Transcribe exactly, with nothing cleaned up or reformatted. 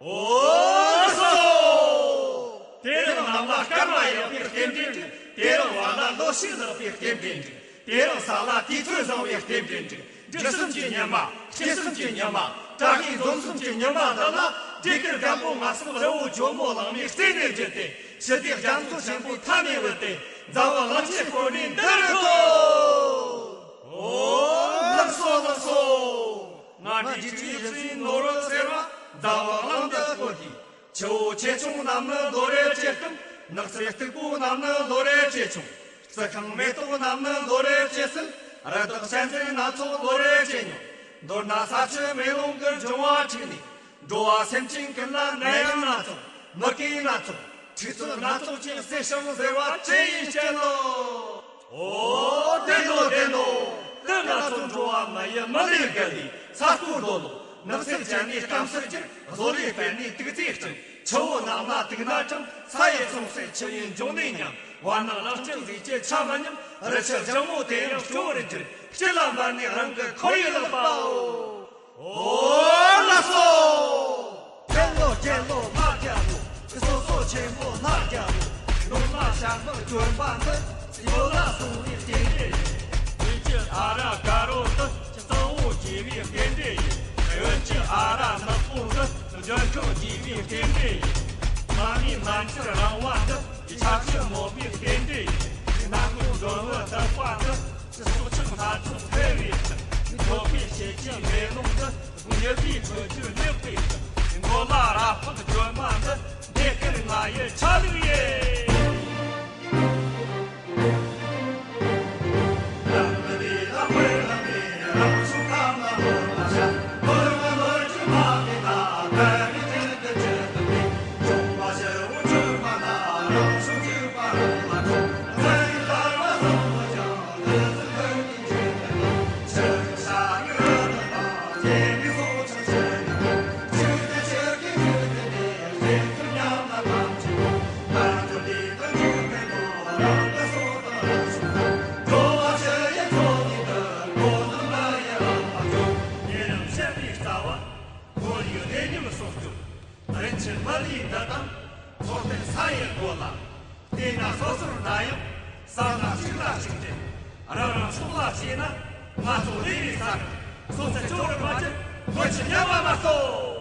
འོ་སོ། དེ་རིང་གནམ་ལ་སྐར་མ་ཡག་པའི་རྟེན་འབྲེལ་འགྲིག་དེ་རིང་བར་ལ་ལོ་ཕྱུགས་ལེགས་པའི་རྟེན་འབྲེལ་འགྲིག་དེ་རིང་ས་ལ་དུས་ཚོད་བཟང་བའི་རྟེན་འབྲེལ་འགྲིག་འབྲི་གསུམ་གྱི་ཉི་མ། སྐྱེ་གསུམ་གྱི་ཉི་མ། བཀྲ་ཤིས་འཛོམས་གསུམ་གྱི་ཉི་མ་འདི་ལ། འབྲས་དཀར་རྒན་པོ་ང་སོགས་རི་བོ་ཇོ་མོ་གླང་མའི་རྩེ་ནས་བརྒྱུད་དེ། ཞི་བདེའི་རྒྱ་མཚོ་ཆེན་པོ་མཐའ་ནས་བུད་དེ། འཛམ་བུ་གླིང་ཕྱིར་བསྐོར་ནས་འདི་རུ་ཐོན། ཨོ། ལགས་སོ་ལགས་སོ། ང་འབྲས་སྤྲུགས་ཡིད་བཞིན་ནོར་བུ་ཟེར་བ་འཛམ་བུ་གླིང་འདི་བསྐོར་དུས། ཆུ་བོ་ཆེ་ཆུང་རྣམས་ནི་ལོ་རེ་ཇེ་སྟོབས། ནགས་ཚལ་སྟུག་པོ་རྣམས་ནི་ལོ་རེ་ཇེ་ཆུང་། རྩི་ཤིང་མེ་ཏོག་རྣམས་ནི་ལོ་རེ་ཇེ་སིལ། རི་དྭགས་གཅན་གཟན་སྣ་ཚོགས་ལོ་རེ་ཇེ་ཉུང་། མདོར་ན་ས་ཆུ་མེ་རླུང་གི་འབྱུང་བ་འཁྲུགས་ནས། འགྲོ་བ་སེམས་ཅན་ཀུན་ལ་ནད་ཡམས་སྣ་ཚོགས། མུ་གེ་སྣ་ཚོགས། འཁྲུག་རྩོད་སྣ་ཚོགས་ཀྱིས་བསྲེགས་ཤིང་གཟིར་བ་ཅི་ཡིན་དཔྱད་ལོ། ཨོ། བདེན་ནོ་བདེན་ནོ། དེ་ང་ཚོ་འགྲོ་བ་མི་ཡི་མི་ལས་བརྒལ་ཏེ་ས་རྐོ་རྡོ་སློག་ནགས་ཚལ་བཅད་ནས་སྐམ་སར་གྱུར། བཟོ་ལས་སྤེལ་ནས་དུག་རྫས་སྤྱོད། ཆུ་བོ་རྣམས་ལ་དུག་སྣ་དྲངས། ས་ཡི་ཚོང་ཟད་ཆུ་ཡི་འབྱུང་གནས་ཉམས། བར་སྣང་རླུང་རྐྱེན་ཟས་ཀྱི་ཆ་མི་མཉམ། རི་ཆུ་ལྗང་མོ་དེ་ཡང་སྐྱོ་བར་འགྱུར། དཀྱིལ་ལ་འབར་ནས་རང་གི་ཁོར་ཡུག་བརླག་པའོ། ཨོ་ལགས་སོ། བདེ་ལོ་རྒྱལ་ལོ་ལྷ་རྒྱལ་ལོ། སོ་སོ་ཆེན་པོ་ལྷ་རྒྱལ་ལོ། ལུང་མ་ཤར་མར་བྱོན་པ་འདི། ཡོད་ལ་སོང་བའི་རྟེན་འབྲེལ་ཡིན། བོད་ཀྱི་ཨ་ར་དཀར་པོ་འདི། གཙང་བོ་རྒྱས་པའི་རྟེན་འབྲེལ་ཡིན། བོད་ཀྱི་ཨ་ར་ནག་པོ་འདི། ལྗོན་ཤིང་རྒྱས་པའི་རྟེན་འབྲེལ་ཡིན། མ་རྨོས་མ་འཁྱེར་རིང་བ་འདི། ཆར་ཆུ་མོ་བའི་རྟེན་འབྲེལ་ཡིན། ནམ་མཁའི་འགྲོན་བུ་དག་པ་འདི། སྲོག་ཆགས་སྣ་ཚོགས་འཕེལ་བའི་ཚུལ། འགྲོ་ཕན་བྱེད་ཀྱི་མེ་ལོང་འདི། མྱུར་བའི་འཕྲོད་སྦྱོར་ལེགས་པའི་ཚུལ། མགོ་ལ་ར་ཕག་ལྗོན་པ་འདི། འདི་སྐད་ང་ཡི་ཆ་ལུགས་ཡིན། རིན་ཆེན་མི་ལུས་འདི་དང་འཚོ་རྟེན་ས་ཡི་སྒོ་ལ། བལྟས་ན་སོ་སོར་འདྲ་ཡང་བསམ་ན་གཅིག་ལ་གཅིག་འདྲེས། རང་རང་སྲོག་ལ་གཅེས་ན་ང་ཚོ་ལས་པའི་ས་རུ་སོ་སོར་སྐྱོ་བར་མ་གྱུར། བོད་ཀྱི་ཉམས་པ་མ་གཏོགས།